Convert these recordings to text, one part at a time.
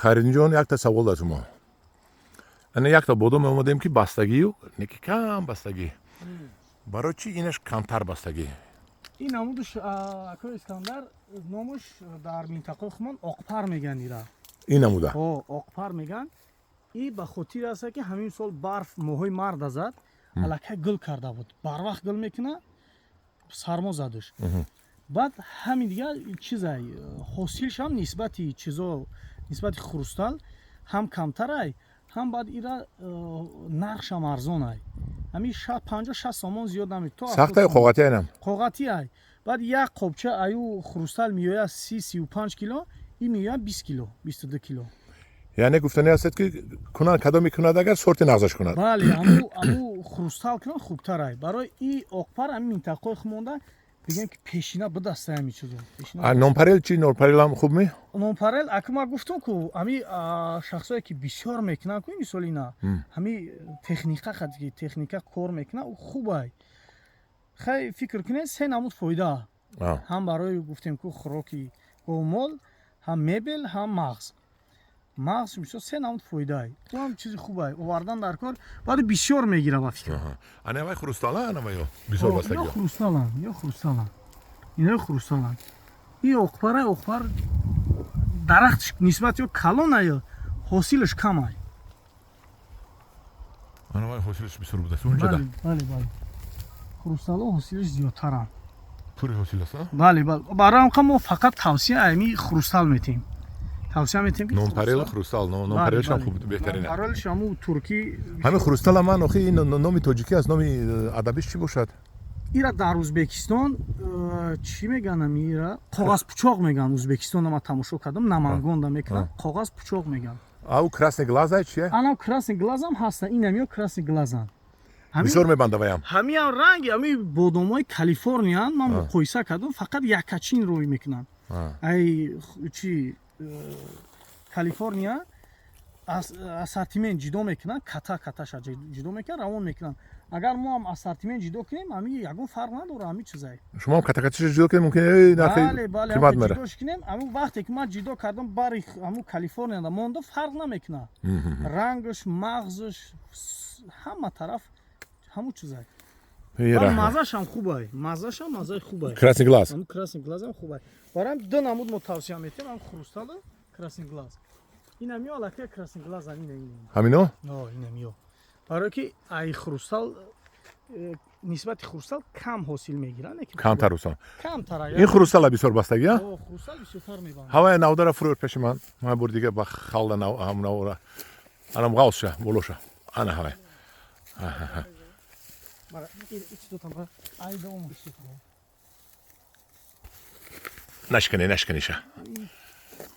Хайриддинҷон, якта савол дар шумо. Ана якта бодом омадем, ки бастагию неки кам бастагӣ. Барои чӣ инаш камтар бастагӣ? Ин намудаш, акои Искандар, номаш дар минтақаи хумон оқпар меган ира. Ин намуда? О, оқпар меган. И ба хотир аст, ки ҳамин сол барф моҳои марда зад, аллакай гул карда буд, барвақт гул мекуна, сармо задуш. Баъд ҳамин дигар чизай, ҳосилшам нисбати чизо, нисбати хрустал ҳам камтарай, ҳам баъд ира нархшам арзонай, ҳамин 50-60 сомон зиёд нами то Сахтаю қоғати айнам? Қоғати ай. Баъд як қобча аю хрустал меояд 30-35 кило, и меояд 20 кило, 22 кило. Яъне гуфтанӣ ҳастед, ки кунад, кадоме кунад, агар сорти нағзаш кунад. Бале, аму хрустал кунад, хубтарай. Барои и оқпар ҳамин минтақаи хумонда бигем, ки пешина бидаста ҳами чизо. Нонпарел чи? Нонпарелам хуб ми? Нонпарел, ака, ма гуфтум, ку ҳами шахсое, ки бисёр мекунанд, ку мисол ина ҳами техника ки техника кор мекунад, хубай. Хай, фикр кунед, се намуд фоида: ҳам барои, гуфтем ку, хӯроки говмол, ҳам мебел, ҳам мағз. Мағз мисол се намуд фоидаай. Ӯ чизи хубай овардан дар кор, баъд бисёр мегира ба фикр. Ана вай хрустала, ана вай бисёр бастагӣ. Ё хрусталан, ё хрусталан, ино хрусталан. И оқпара, оқпар дарахтш нисбат ё калона, ё ҳосилаш камай. Ана вай ҳосилаш бисёр будааст унҷода. Бале, хрустало ҳосилаш зиёдтаранд. Пури ҳосил аст. Бале, барои ҳам мо фақат тавсия ами хрустал метиҳем, тавсия метиҳем, ки Нонпарел, хрустал, нонпарелшам хуб, беҳтарин. Нонпарелш ҳаму туркӣ. Ҳамин хрустала ман охи, ин номи тоҷикӣ аст, номи адабиш чӣ бошад? Ира дар Ӯзбекистон чӣ меган? Ира коғазпучоқ меган. Ӯзбекистонда ман тамошо кардам, Намангонда мекунам, коғазпучоқ меган. Ау красный глаза чие? Анам красный глазам ҳаста, инам ё красный глазан. Бисёр мебанда ваям. Ҳамиам ранги ҳами бодомҳои Калифорниян. Ман муқоиса кардам, фақат якачин рӯй мекунанд. Ай чи Калифорния ассортимент ҷудо мекунанд, ката каташа ҷудо мекунанд, равон мекунанд. Агар мо ҳам ассортимент ҷудо кунем, ҳами ягон фарқ надора, ҳами чизай. Шумо ҳам катакаташа ҷудо кунем, мумкин нархи қимат мера. Ҷудош кунем. Ҳамун вақте ки ман ҷудо кардам, бари ҳамун Калифорнияда монда, фарқ намекунад рангаш, мағзаш, ҳама тараф ҳамун чизай. Маззашам хубай, маззашам маззаи хубай. Красный глаз. Ҳамун красный глазам хубай. Барои ду намуд мо тавсия метиҳем: ҳам хрустала, красный глаз. Инам ё аллакай красный глаз, ина ина. Ҳамино? Инам ё. Барое ки ай хрустал нисбати хрустал кам ҳосил мегиранд. Камтар хрустал. Камтар. Ин хрустала бисёр бастагӣ, а? Хрустал бисёртар мебандад. Ҳавая навдара фурӯр пеши ман. Ман бур дига ба халда ҳам навра. Анам ғавсша, болоша. Ана ҳавай. Мара, ич дутам ай дом. Нашкане, нашканиша.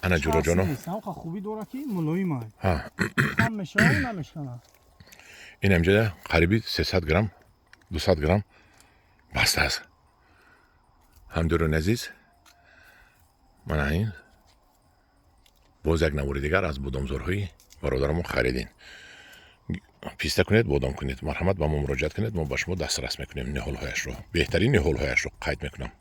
Ана, ҷуроҷоно. Ҳамқа хубӣ дора, ки мулоим ай. Ҳам мешава, намешкана. Ин ҳамҷода қариби 300 грамм, 200 грамм баста аст. Ҳамдӯрони азиз, мана ин боз як навори дигар аз бодомзорҳои бародарамон харидин. Писта кунед, бодом кунед, марҳамат, ба мо муроҷиат кунед, мо ба шумо дастрас мекунем ниҳолҳояшро, беҳтарин ниҳолҳояшро қайд мекунам.